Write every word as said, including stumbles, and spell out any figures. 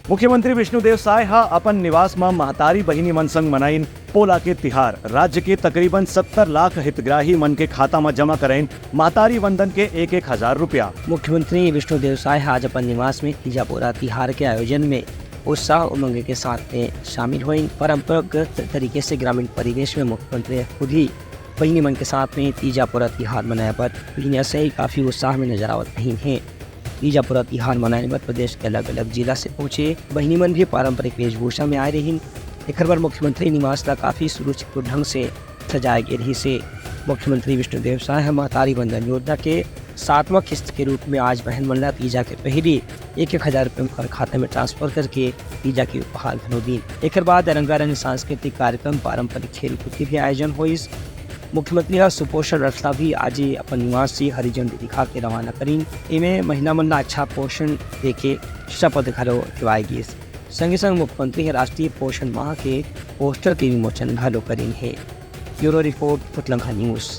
मुख्यमंत्री विष्णुदेव साय ह अपन निवास म महतारी बहिनी मन संग मनाइन पोला के तिहार। राज्य के तकरीबन सत्तर लाख हितग्राही मन के खाता म जमा कराइन महतारी वंदन के एक एक हजार रुपया। मुख्यमंत्री विष्णुदेव साय ह आज अपन निवास में तीजा पोरा तिहार के आयोजन में उत्साह उमंग के साथ में शामिल होइन। परंपरागत तरीके से ग्रामीण परिवेश में मुख्यमंत्री खुद ही बहिनी मन के साथ में तीजा पोरा तिहार मनाए बर बहिनिया सही काफी उत्साह में नजर आवत रहिन हे। तीजा पोरा तिहार मनाए बर प्रदेश के अलग-अलग जिला से पहुंचे बहिनी मन भी पारंपरिक वेशभूषा में आए रहिन। एकर बर मुख्यमंत्री निवास ला काफी सुरुचिपूर्ण ढंग से सजाए गे रहिस हे। मुख्यमंत्री विष्णुदेव साय ह महतारी वंदन योजना के सातवां किस्त के रूप में आज बहन मन ला तीजा के पहिली एक एक हजार रुपया उनकर खाता में ट्रांसफर करके तीजा के उपहार घलो दीन। एकर बाद रंगारंग सांस्कृतिक कार्यक्रम, पारंपरिक खेलकूद के भी आयोजन होइस। मुख्यमंत्री ह सुपोषण रथ ला भी आज ही अपन निवास से हरी झंडी दिखा के रवाना करीन। एमे महिला मन ला अच्छा पोषण देके शपथ घलो दिवाए गिस। संगे संग मुख्यमंत्री ह राष्ट्रीय पोषण माह के पोस्टर के विमोचन घलो करीन हे। Bureau report, Phutlankha news.